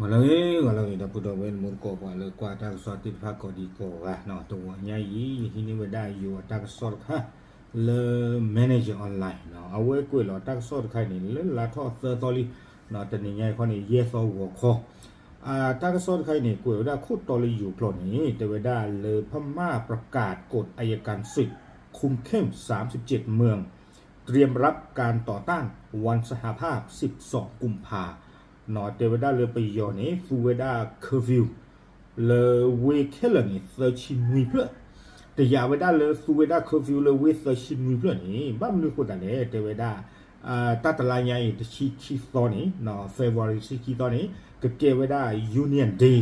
ဂီၤလၢအဂ့ၤ ဂီၤလၢအဂ့ၤ ဒီပုၢ်ဒီဝဲၢ် မိၢ်သကိးပှၤလၢကွၢ်တၢ်ကစီၣ်သ့ၣ်တဖၣ်ကိးဒံကိးဂၤနီၤ, တဂီၤညါအံၤ ယဟံးန့ၢ်ဝဲဒၣ်ယိၤအတၢ်ကစီၣ်တခါ လၢ Manager Online နီၤ, အဝဲကွဲးလီၤတၢ်ကစီၣ်တခါအံၤန့ၣ် လၢလါထီၣ်သၢသီလံ, တနံၤညါအံၤခီန့ၣ် ယဲၢ်သီဂီၤခီ တၢ်ကစီၣ်တခါအံၤန့ၣ် ကွဲးဝဲဒၣ်ခိၣ်တီလၢယိၤကျိာ်န့ၣ် တဲဝဲဒၣ်လၢ พม่าประกาศกฎอัยการศึก คุมเข้ม สามสิบเจ็ดเมือง เตรียมรับการต่อต้านวันสหภาพ สิบสองกุมภา နီၤတဲဝဲဒၣ်လၢပယီၤန့ၣ် သူဝဲဒၣ် curfew လၢဝ့ၢ်ခဲလၢာ်န့ၣ် သၢဆံနွံဖျၢၣ်, တယာ်ဝဲဒၣ်လၢသူဝဲဒၣ် curfew လၢဝ့ၢ်သၢဆံနွံဖျၢၣ်န့ၣ် ဘၣ်မနုၤအဃိသတးလဲၣ် တဲဝဲဒၣ် တၢ်တလါညါအံၤ တဆံခံသီန့ၣ် February တဆံခံသီန့ၣ် ကကဲဝဲဒၣ် Union Day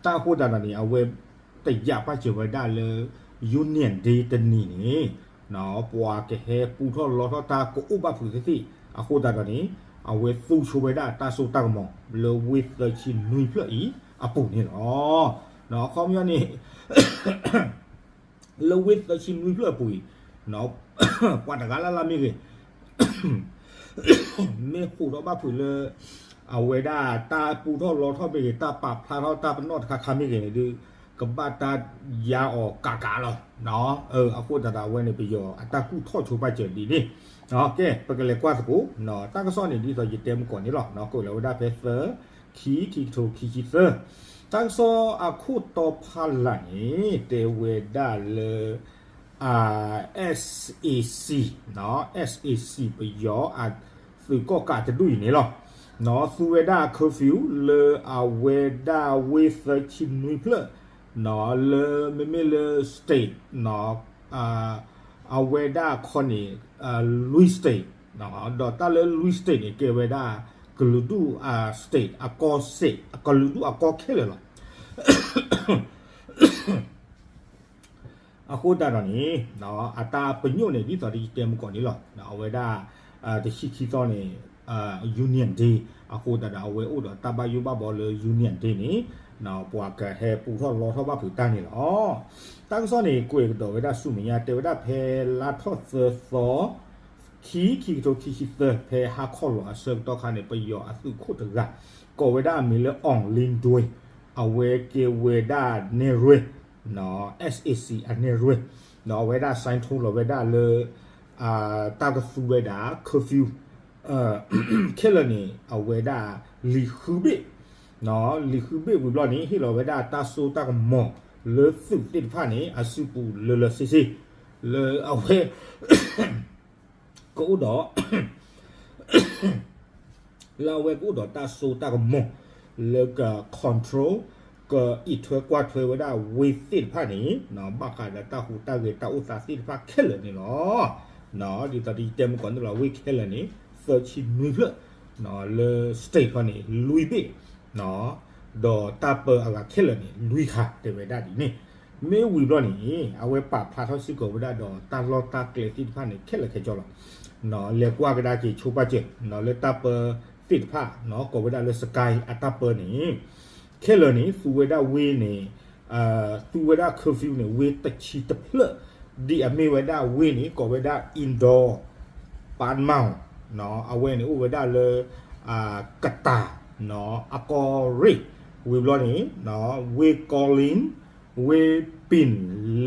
တၢ်အဃိသတးဒီးန့ၣ် အဝဲတယာ်ပာ်စၢၤဝဲဒၣ်လၢ Union Day တနံၤန့ၣ် ပှၤကဟဲပူထီၣ်လီထီၣ်တၢ်ကအိၣ်ဘၣ်ဖုးသ့ၣ်သ့ၣ် အဃိသတးဒီးန့ၣ် အဝဲသူဆိဝဲဒၣ်တၢ်စိတၢ်ကမီၤ လၢဝ့ၢ်သၢဆံနွံဖျၢၣ်အံၤအပူၤန့ၣ်လီၤ. အခီပညီန့ၣ် လၢဝ့ၢ်သၢဆံနွံဖျၢၣ်အပူၤအံၤ ပှၤတဂၤလၢ်လၢ်မ့ၢ်ဂ့ၤ မ့ၢ်ဟးထီၣ်ဘၣ်ဖုးလၢ အဝဲဒၣ်တၢ်ပူထီၣ်လီထီၣ်မ့ၢ်ဂ့ၤ တၢ်ပာ်ဖျါထီၣ်တၢ်ပနီၣ်တခါခါမ့ၢ်ဂ့ၤန့ၣ်ဒီး ကဘၣ်တၢ်ယါအီၤကးကးလီၤ. အဃိသတးဒီးအဝဲန့ၣ် ပယီၤအတၢ်ကူၣ်ထီၣ်ဆိပာ်စၢၤဒ်န့ၣ် ကဲ ပကလဲၤကွၢ်သကိး တၢ်ကစီၣ်န့ၣ် ဒ်သိးယတဲမုၢ်ကီၢ်န့ၣ်လီၤ. ကွဲးလီၤဝဲဒၣ်ဖဲသၢ ခံ ခံကထိခံဆံသၢ တၢ်ကစီၣ်အခိၣ်တီဖးလၢ်န့ၣ် တဲဝဲဒၣ်လၢ SAC SAC ပယီၤအသုးကီၣ်ကးတဒူၣ်အံၤန့ၣ်လီၤ. သူဝဲဒၣ် curfew လၢအဝဲဒၣ်ဝ့ၢ်သၢဆံနွံဖျၢၣ် လၢမ့မ့ၢ်လၢ state အဝဲဒၣ်ခီန့ၣ် လွံၢ် state ဒီးတၢ်လၢလွံၢ် state န့ၣ် ကဲဝဲဒၣ် ကလုာ်ဒူၣ်အ state အကီၢ်စဲၣ် ကလုာ်ဒူၣ်အကီၢ်ခဲလၢာ်လီၤ. အဃိသတးဒီးန့ၣ် အတၢ်ပညိၣ်န့ၣ် ဒ်သိးဒီးယတဲမုၢ်ကီၢ်န့ၣ်လီၤ. အဝဲဒၣ် တဆံခံသီန့ၣ် Union Day အဃိသတးဒီး အဝဲအိၣ်ဒီးတၢ်ဘၣ်ယိၣ်ဘၣ်ဘီလၢ Union Day န့ၣ် ပှၤကဟဲပူထီၣ်လီထီၣ်ဘၣ်ဖုးတၢ်န့ၣ်လီၤ. တၢ်ကစီၣ်န့ၣ် ကွဲးကဒီးဝဲဒၣ်ဆူမဲာ်ညါ တဲဝဲဒၣ်ဖဲလါထီၣ်သၢသီ ခံ ခံကထိခံဆံသၢ ဖဲဟါခီလီၤအဆၢကတီၢ်ခါန့ၣ် ပယီၤအသုးခိၣ်တဂၤ ကိးဝဲဒၣ်အမံၤလၢ အောင်လင်းဒွဲ အဝဲကဲဝဲဒၣ်နဲၣ်ရွဲၣ် SAC အနဲၣ်ရွဲၣ် ဒီးအဝဲဒၣ် sign ထိလီၤဝဲဒၣ်လၢ တၢ်ကသူဝဲဒၣ် curfew ခဲလၢာ်န့ၣ် အဝဲဒၣ်လံာ်ဃုဘ့ၣ် လံာ်ဃုဘ့ၣ်ဝံၤဘျီန့ၣ် ဟ့ၣ်လီၤဝဲဒၣ်တၢ်စိတၢ်ကမီၤလၢသုးသ့ၣ်တဖၣ်န့ၣ် အစုပူၤလၢလၢဆ့ဆ့ လၢအဝဲ ကအိၣ်ဒီး လၢအဝဲကအိၣ်ဒီးတၢ်စိတၢ်ကမီၤ လၢက control ကအံးထွဲကွၢ်ထွဲဝဲဒၣ်ဝ့ၢ်သ့ၣ်တဖၣ်န့ၣ် ဘၣ်ဃးဒီးတၢ်ဟူးတၢ်ဂဲၤတၢ်အိၣ်သးသ့ၣ်တဖၣ်ခဲလၢာ်န့ၣ်လီၤ. ဒ်သိးဒီးယတဲမုၢ်ကီၢ်န့ၣ်လီၤ ဝ့ၢ်ခဲလၢာ်န့ၣ် သၢဆံနွံဖျၢၣ် လၢ state ခီန့ၣ် လွံၢ်ဘ့ၣ် ဒီးတၢ်ပၢအဂၤခဲလၢာ်န့ၣ် လွံၢ်ခါ တဲဝဲဒၣ်ဒ်န့ၣ် မ့ၢ်ဝံၤဘျီန့ၣ် အဝဲပာ်ဖျါထီၣ်စ့ၢ်ကီးဝဲဒၣ်ဒီးတၢ်လီၢ်တၢ်ကျဲသ့ၣ်တဖၣ်န့ၣ် ခဲလၢာ်ခဲဆ့လီၤ. လဲၤကွၢ်ကဒါက့ၤဆိပာ်စၢၤ လၢတၢ်ပၢသ့ၣ်တဖၣ် ကိးဝဲဒၣ်လၢ Sky အတၢ်ပၢန့ၣ် ခဲလၢာ်န့ၣ် သူဝဲဒၣ်ဝ့ၢ်န့ၣ် သူဝဲဒၣ် curfew န့ၣ် ဝ့ၢ်တဆံတဖျၢၣ် ဒ်အမ့ၢ်ဝဲဒၣ်ဝ့ၢ်န့ၣ် ကိးဝဲဒၣ် Indore Panmao အဝဲန့ၣ်အိၣ်ဝဲဒၣ်လၢ ကတၢၢ် အကီၢ်ရ့ၣ် ဝံၤဘျီန့ၣ် ဝ့ၢ်ကီလ့ၣ် ဝ့ၢ်ပ့ၣ်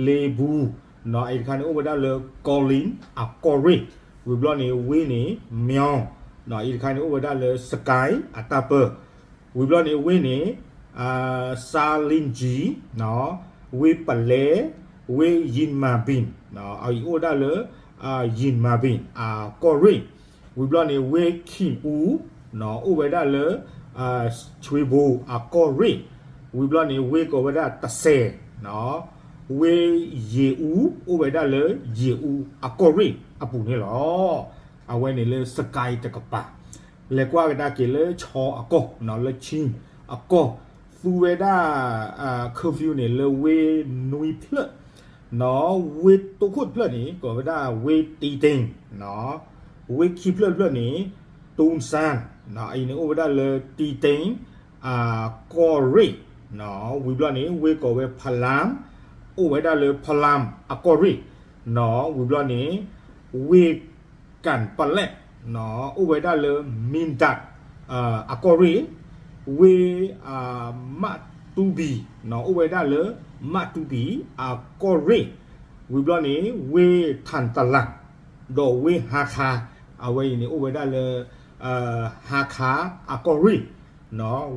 လ့ပူၤ အံၤတခါန့ၣ်အိၣ်ဝဲဒၣ်လၢ ကီလ့ၣ် အကီၢ်ရ့ၣ် ဝံၤဘျီန့ၣ် ဝ့ၢ်န့ၣ် မၠီ အံၤတခါန့ၣ်အိၣ်ဝဲဒၣ်လၢ Sky အတၢ်ပၢ ဝံၤဘျီန့ၣ် ဝ့ၢ်န့ၣ် Salinji ဝ့ၢ်ပလဲ ဝ့ၢ် Yinmabin အံၤအိၣ်ဝဲဒၣ်လၢ Yinmabin အကီၢ်ရ့ၣ် ဝံၤဘျီန့ၣ် ဝ့ၢ်ခ့ၣ်အူ အိၣ်ဝဲဒၣ်လၢ ဆွ့ဘိ အကီၢ်ရ့ၣ် ဝံၤဘျီန့ၣ် ဝ့ၢ်ကိးဝဲဒၣ်တစဲး ဝ့ၢ်ယ့ၣ်အူ အိၣ်ဝဲဒၣ်လၢယ့ၣ်အူအကီၢ်ရ့ၣ်အပူၤန့ၣ်လီၤ. အဝဲန့ၣ်လၢ Sky တကပၤ လဲၤကွၢ်ကဒါက့ၤလၢ ချီ အကီၢ် လၢ Chin အကီၢ် သူဝဲဒၣ် curfew န့ၣ် လၢဝ့ၢ်နွံဖျၢၣ် ဝ့ၢ်တိခိၣ်တဖျၢၣ်န့ၣ် ကိးဝဲဒၣ်ဝ့ၢ်တံတ့ၣ် ဝ့ၢ်ခံဖျၢၣ်တဖျၢၣ်န့ၣ် Tuensang အံၤန့ၣ်အိၣ်ဝဲဒၣ်လၢတံတ့ၣ် အကီၢ်ရ့ၣ် ဝံၤဘျီန့ၣ် ဝ့ၢ်ကိးဝဲ Palam အိၣ်ဝဲဒၣ်လၢ Palam အကီၢ်ရ့ၣ် ဝံၤဘျီန့ၣ် ဝ့ၢ် Kanpalet အိၣ်ဝဲဒၣ်လၢ Mindat အကီၢ်ရ့ၣ် ဝ့ၢ် မတူပံၤ အိၣ်ဝဲဒၣ်လၢ မတူပံၤ အကီၢ်ရ့ၣ်, ဝံၤဘျီန့ၣ် ဝ့ၢ်ထၣ်တလၣ် ဒီးဝ့ၢ်ဟါခါ, အဝဲအံၤန့ၣ်အိၣ်ဝဲဒၣ်လၢ ဟါခါ အကီၢ်ရ့ၣ်,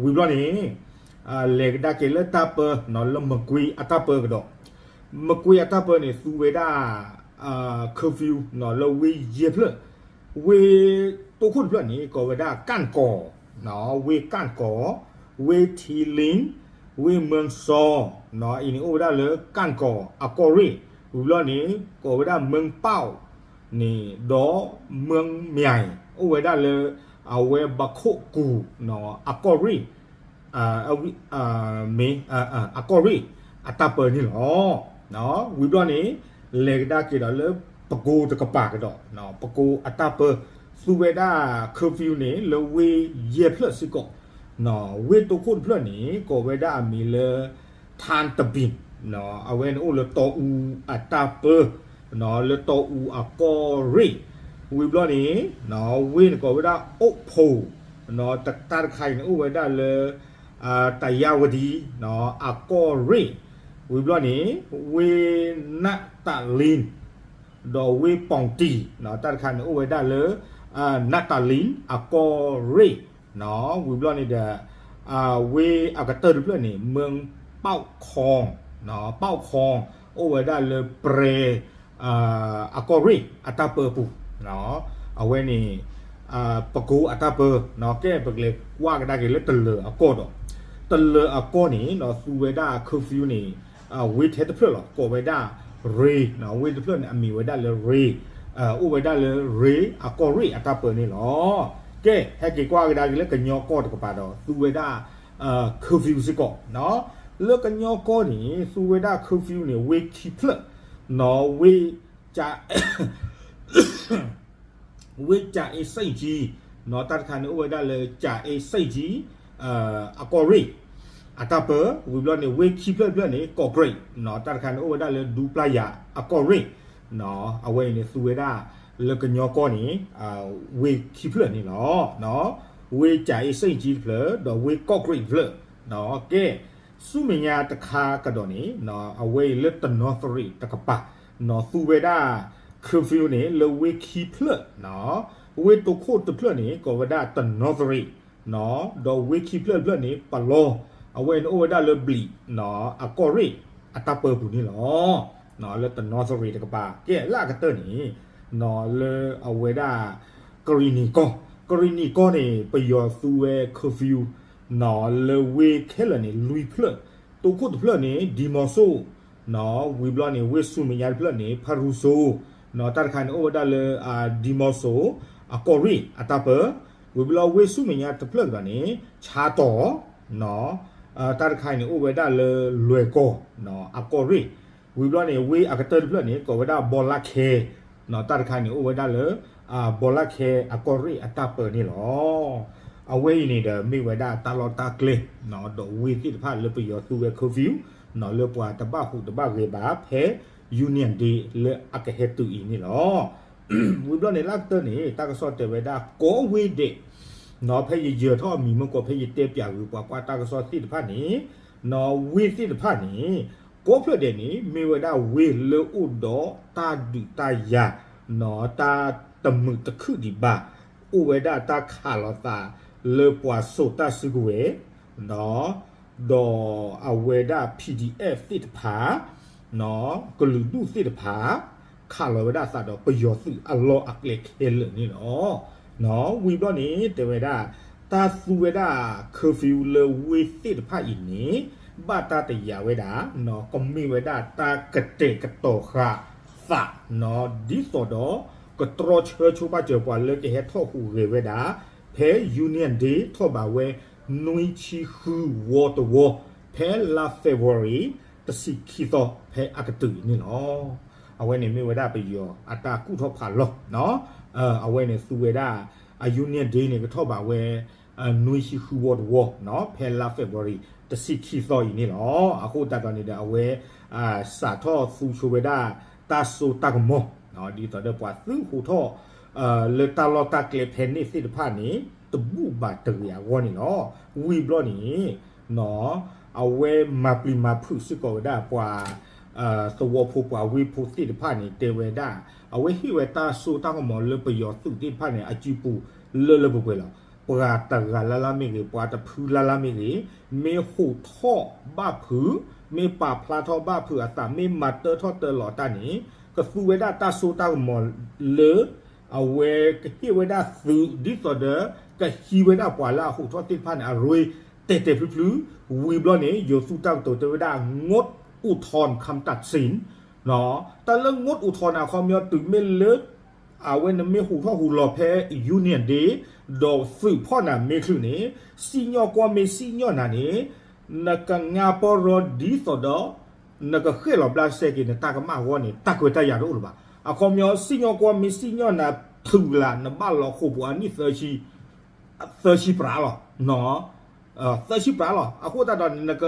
ဝံၤဘျီန့ၣ် လဲၤကဒါက့ၤလၢတၢ်ပၢ လၢမကွ့အတၢ်ပၢကဒီး, မကွ့အတၢ်ပၢန့ၣ် သူဝဲဒၣ် curfew လၢဝ့ၢ်ယဲၢ်ဖျၢၣ်, ဝ့ၢ်တိခိၣ်တဖျၢၣ်န့ၣ် ကိးဝဲဒၣ်ကၣ်ကီၤ, ဝ့ၢ်ကၣ်ကီၤ, ဝ့ၢ်ထံလ့ၣ်, ဝ့ၢ်မၢစီ, အံၤန့ၣ်အိၣ်ဝဲဒၣ်လၢကၣ်ကီၤအကီၢ်ရ့ၣ်, ဝံၤဘျီန့ၣ် ကိးဝဲဒၣ်မၢပီၣ်န့ၣ် ဒီးမၢမၠဲၣ် အိၣ်ဝဲဒၣ်လၢ အဝဲဘၣ်ခိၣ်ကူၤ အကီၢ်ရ့ၣ် မ့ၢ် အကီၢ်ရ့ၣ် အတၢ်ပၢန့ၣ်လီၤ. ဝံၤဘျီန့ၣ် လဲၤကဒါက့ၤဒီးလၢပကိတကပၤကဒီး, ပကိအတၢ်ပၢ သူဝဲဒၣ် curfew န့ၣ် လၢဝ့ၢ်ယဲၢ်ဖျၢၣ်စ့ၢ်ကီး, ဝ့ၢ်တိခိၣ်တဖျၢၣ်န့ၣ် ကိးဝဲဒၣ်အမံၤလၢ ထၣ်တဘံၣ်, အဝဲန့ၣ်အိၣ်လၢတီအူအတၢ်ပၢ လၢတီအူအကီၢ်ရ့ၣ်, ဝံၤဘျီန့ၣ် ဝ့ၢ်န့ၣ်ကိးဝဲဒၣ်အိၣ်ဖိး, တၢ်တခါအံၤန့ၣ်အိၣ်ဝဲဒၣ်လၢ တယါဝဒံ အကီၢ်ရ့ၣ်, ဝံၤဘျီန့ၣ် ဝ့ၢ်နးတးလ့ၣ် ဒီးဝ့ၢ်ပီၣ်တံၣ်, တၢ်တခါန့ၣ်အိၣ်ဝဲဒၣ်လၢ နးတးလ့ၣ် အကီၢ်ရ့ၣ်, ဝံၤဘျီန့ၣ်ဒီး ဝ့ၢ်အကတၢၢ်တဖျၢၣ်န့ၣ် မၢပီၣ်ခီ, ပီၣ်ခီ အိၣ်ဝဲဒၣ်လၢပြဲ အကီၢ်ရ့ၣ်အတၢ်ပၢပူၤ, အဝဲန့ၣ် ပကိအတၢ်ပၢ, ကဲပကလဲၤကွၢ်ကဒါက့ၤလၢတလၢၤအကီၢ်ဒီး, တလၢၤအကီၢ်န့ၣ် သူဝဲဒၣ် curfew န့ၣ် ဝ့ၢ်ထဲတဖျၢၣ်လီၤ ကိးဝဲဒၣ် ရ့, ဝ့ၢ်တဖျၢၣ်န့ၣ် အမံၤဝဲဒၣ်လၢရ့, အိၣ်ဝဲဒၣ်လၢရ့အကီၢ်ရ့ၣ်အတၢ်ပၢန့ၣ်လီၤ. ကဲ ဟဲက့ၤကွၢ်ကဒါက့ၤလၢကညီကီၢ်တကပၤဒီး သူဝဲဒၣ် curfew စ့ၢ်ကီး, လၢကညီကီၢ်န့ၣ် သူဝဲဒၣ် curfew န့ၣ် ဝ့ၢ်ခံဖျၢၣ်, ဝ့ၢ် ဝ့ၢ်ကၠၤအ့စ့ၣ်ကၠံ, တၢ်တခါန့ၣ်အိၣ်ဝဲဒၣ်လၢကၠၤအ့စ့ၣ်ကၠံ အကီၢ်ရ့ၣ် အတၢ်ပၢ, ဝံၤဘျီန့ၣ် ဝ့ၢ်ခံဖျၢၣ်တဖျၢၣ်န့ၣ် ကီးကြံး, တၢ်တခါန့ၣ်အိၣ်ဝဲဒၣ်လၢဒူပျၢ်ယၤအကီၢ်ရ့ၣ်, အဝဲအံၤန့ၣ်သူဝဲဒၣ်လၢကညီကီၢ်န့ၣ် ဝ့ၢ်ခံဖျၢၣ်န့ၣ်လီၤ. ဝ့ၢ်ကၠၤအ့စ့ၣ်ကၠံတဖျၢၣ် ဒီးဝ့ၢ်ကီးကြံးတဖျၢၣ်, ကဲ ဆူမဲာ်ညါတခါကဒီးန့ၣ် အဝဲအံၤလၢတနီသရံၣ်တကပၤ သူဝဲဒၣ် curfew န့ၣ် လၢဝ့ၢ်ခံဖျၢၣ်, ဝ့ၢ်တိခိၣ်တဖျၢၣ်န့ၣ် ကိးဝဲဒၣ်တနီသရံၣ်, ဒီးဝ့ၢ်ခံဖျၢၣ်တဖျၢၣ်န့ၣ် ပလီ, အဝဲန့ၣ်အိၣ်ဝဲဒၣ်လၢဘျံး အကီၢ်ရ့ၣ်အတၢ်ပၢပူၤန့ၣ်လီၤ. လၢတနီသရံၣ်တကပၤ, ကဲလၢအကတၢၢ်န့ၣ် လၢအဝဲဒၣ် ကရံၣ်နံၣ်ကီၢ်, ကရံၣ်နံၣ်ကီၢ်န့ၣ် ပယီၤသူဝဲ curfew လၢဝ့ၢ်ခဲလၢာ်န့ၣ် လွံၢ်ဖျၢၣ်, တိခိၣ်တဖျၢၣ်န့ၣ် ဒံမီစိ, ဝံၤဘျီန့ၣ် ဝ့ၢ်ဆူမဲာ်ညါတဖျၢၣ်န့ၣ် ဖရူစိ, တၢ်တခါန့ၣ်အိၣ်ဝဲဒၣ်လၢ ဒံမီစိ အကီၢ်ရ့ၣ်အတၢ်ပၢ, ဝံၤဘျီဝ့ၢ်ဆူမဲာ်ညါတဖျၢၣ်ကဒီးန့ၣ် ဆါတီၢ် တၢ်တခါအံၤန့ၣ်အိၣ်ဝဲဒၣ်လၢလွဲၢ်ကီၢ် အကီၢ်ရ့ၣ်, ဝံၤဘျီန့ၣ် ဝ့ၢ်အကတၢၢ်တဖျၢၣ်န့ၣ် ကိးဝဲဒၣ်ဘီလၣ်ခဲ, တၢ်တခါန့ၣ်အိၣ်ဝဲဒၣ်လၢ ဘီလၣ်ခဲအကီၢ်ရ့ၣ်အတၢ်ပၢန့ၣ်လီၤ. အဝဲအံၤန့ၣ်ဒီးမ့ၢ်ဝဲဒၣ်တၢ်လီၢ်တၢ်ကျဲ ဒီးဝ့ၢ်သ့ၣ်တဖၣ်လၢပယီၤသူဝဲ curfew လၢပှၤတဘၣ်ဟူးတဘၣ်ဂဲၤဘၣ်ဖဲ Union Day လၢအကဟဲတုၤအံၤန့ၣ်လီၤ. ဝံၤဘျီန့ၣ်လၢအကတၢၢ်န့ၣ် တၢ်ကစီၣ်တဲဝဲဒၣ်ကိးဝ့ၢ်ဒဲး, ဖဲယယၢၤထီၣ်အမံၤမ့ၢ်ကီး ဖဲယတဲပၠးဂ့ၤပှၤကွၢ်တၢ်ကစီၣ်သ့ၣ်တဖၣ်န့ၣ် ဝ့ၢ်သ့ၣ်တဖၣ်န့ၣ် ကိးဖျၢၣ်ဒဲးန့ၣ် မ့ၢ်ဝဲဒၣ်ဝ့ၢ်လၢအိၣ်ဒီးတၢ်ဒုးတၢ်ယၤ တၢ်တမုာ်တခုၣ်ဒံးဘၣ်, အိၣ်ဝဲဒၣ်တၢ်ခးလီၤသးလၢပှၤစိာ်တၢ်စုကဝဲၤ ဒီးအဝဲဒၣ် P D F သ့ၣ်တဖၣ် ကလုာ်ဒူၣ်သ့ၣ်တဖၣ် ခးလီၤဝဲဒၣ်သးဒီးပယီၤသုးအလီၢ်အကျဲခဲလၢာ်န့ၣ်လီၤ. ဝံၤဘျီန့ၣ် တဲဝဲဒၣ် တၢ်သူဝဲဒၣ် curfew လၢဝ့ၢ်သ့ၣ်တဖၣ်အံၤန့ၣ် ဘၣ်တၢ်တယာ်ဝဲဒၣ် ကမ့ၢ်ဝဲဒၣ်တၢ်ကတဲာ်ကတီၤဃာ်သး ဒ်သိးဒီး ကတြီဆၢဆိပာ်စၢၤပှၤလၢကဟဲထီၣ်ဟူးဂဲၤဝဲဒၣ် ဖဲ Union Day ထီၣ်ဘးဝဲ နွံဆံဃုဝီတဝီ ဖဲလါ February တဆံခံသီ ဖဲအကတုၤအံၤန့ၣ်လီၤ. အဝဲန့ၣ်မ့ၢ်ဝဲဒၣ်ပယီၤအတၢ်ကူၣ်ထီၣ်ဖးလီၢ် အဝဲန့ၣ်သူဝဲဒၣ် အ Union Day န့ၣ် ကထီၣ်ဘးဝဲ နွံဆံဃုဝီတဝီ ဖဲလါ February တဆံခံသီအံၤန့ၣ်လီၤ. အဃိသတးဒီးန့ၣ်ဒီး အဝဲ စးထီၣ်သူဆိဝဲဒၣ် တၢ်စိတၢ်ကမီၤ ဒ်သိးဒီးပှၤသုးဟူးထီၣ် လၢတၢ်လီၢ်တၢ်ကျဲဖဲန့ၣ်သ့ၣ်တဖၣ်န့ၣ် တဘူၣ်ဘၣ်တဂ့ၤအဂီၢ်န့ၣ်လီၤ. ဝံၤဘျီန့ၣ် အဝဲမၤပျံၤမၤဖုးစ့ၢ်ကီးဝဲဒၣ်ပှၤ သဝီဖိပှၤဝ့ၢ်ဖိသ့ၣ်တဖၣ်န့ၣ် တဲဝဲဒၣ် အဝဲဟ့ၣ်ဝဲတၢ်စိတၢ်ကမီၤလၢပယီၤသုးသ့ၣ်တဖၣ်န့ၣ် အစုပူၤလၢလၢပှဲၤပှဲၤလီၤ. ပှၤတဂၤလၢ်လၢ်မ့ၢ်ဂ့ၤ, ပှၤတဖုလၢ်လၢ်မ့ၢ်ဂ့ၤ, မ့ၢ်ဟိးထီၣ်ဘၣ်ဖုး, မ့ၢ်ပာ်ဖျါထီၣ်ဘၣ်ဖုးအသး, မ့ၢ်မၤတၢထီၣ်တၢလီၤတၢ်န့ၣ် ကသူဝဲဒၣ်တၢ်စိတၢ်ကမီၤလၢ အဝဲကဟ့ၣ်ဝဲဒၣ်သုး ဒ်သိးဒီး ကဟံးဝဲဒၣ်ပှၤလၢအဟိးထီၣ်သ့ၣ်တဖၣ်န့ၣ် အရ့တဲာ်တဲာ်ဖျုးဖျုး, ဝံၤဘျီန့ၣ် ယိၤသူၣ်တၢ်ကတိၤတဲဝဲဒၣ် งดอุทธรณ์คำตัดสิน တၢ်လၢ งดอุทธรณ์ န့ၣ် အခီပညီတုၤမ့ၢ်လၢ အဝဲနမ့ၢ်ဟူးထီၣ်ဟူးလီၤဖဲ Union Day ဒီးသုးဖီၣ်နၤမ့ၢ်ချုးန့ၣ် စံၣ်ညီၣ်ကွီၢ်မ့ၢ်စံၣ်ညီၣ်နၤန့ၣ် နကငါပီရီဒ်သိးဒီး နကဃ့ၣ်လီၤဘျးစဲက့ၤနတၢ်ကမၣ်အဂီၢ်န့ၣ် တၢ်ခွဲးတၢ်ယာ်တအိၣ်လၢၤဘၣ်. အခီပညီ စံၣ်ညီၣ်ကွီၢ်မ့ၢ်စံၣ်ညီၣ်နၤထုးလၢ် နဘၣ်လီၤဃိာ်ပူၤအနံၣ်သၢဆံ သၢဆံပြးလီၤ. သၢဆံပြးလီၤ. အဃိသတးဒီးန့ၣ် နက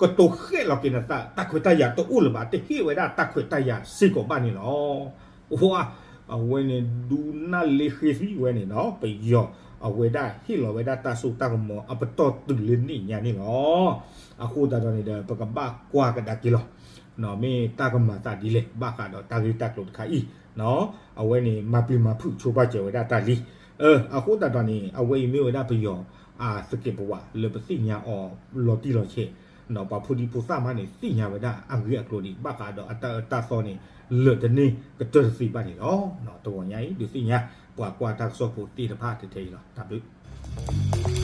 ကတိၤဃ့ၣ်လီၤက့ၤနသး တၢ်ခွဲးတၢ်ယာ်တအိၣ်လၢၤဘၣ်, တဟ့ၣ်ဝဲဒၣ်တၢ်ခွဲးတၢ်ယာ်စ့ၢ်ကီးဘၣ်န့ၣ်လီၤ. အဝဲန့ၣ် ဒုးနၢ်လ့ဃ့သံဝဲန့ၣ်နီၤ ပယီၤ အဝဲဒၣ်ဟ့ၣ်လီၤဝဲဒၣ်တၢ်စိတၢ်ကမီၤအပတီၢ်တုၤလၢန့ၣ်ညါန့ၣ်လီၤ. အဃိသတးဒီးန့ၣ်ဒီး ပကဘၣ်ကွၢ်ကဒါက့ၤလီၤ. မ့ၢ်တၢ်ကမၤသးဒ်လဲၣ် ဘၣ်ဃးဒီးတၢ်ဂ့ၢ်တၢ်ကျိၤတခါအံၤ အဝဲန့ၣ် မၤပျံၤမၤဖုးဆိပာ်စၢၤဝဲဒၣ်တၢ်လံ. အဃိသတးဒီးန့ၣ် အဝဲအံၤမ့ၢ်ဝဲဒၣ်ပယီၤ အသကဲးပဝးလၢပသ့ၣ်ညါအီၤလီၤတံၢ်လီၤဆဲး, ပှၤဖိဒံဖိသၣ်မးန့ၣ် သ့ၣ်ညါဝဲဒၣ်အဂ့ၢ်အကျိၤဒံး ဘၣ်ဃးဒီးအတၢ်အၢတၢ်သီန့ၣ် လၢာ်တန့ၢ်ကတၢၢ်တသ့ဘၣ်န့ၣ်လီၤ. တဂီၤညါအံၤ ဒုးသ့ၣ်ညါ ပှၤကွၢ်တၢ်ကစီၣ်ဖိသ့ၣ်တဖၣ်ထဲထဲအံၤလီၤ. တၢ်ဘျုး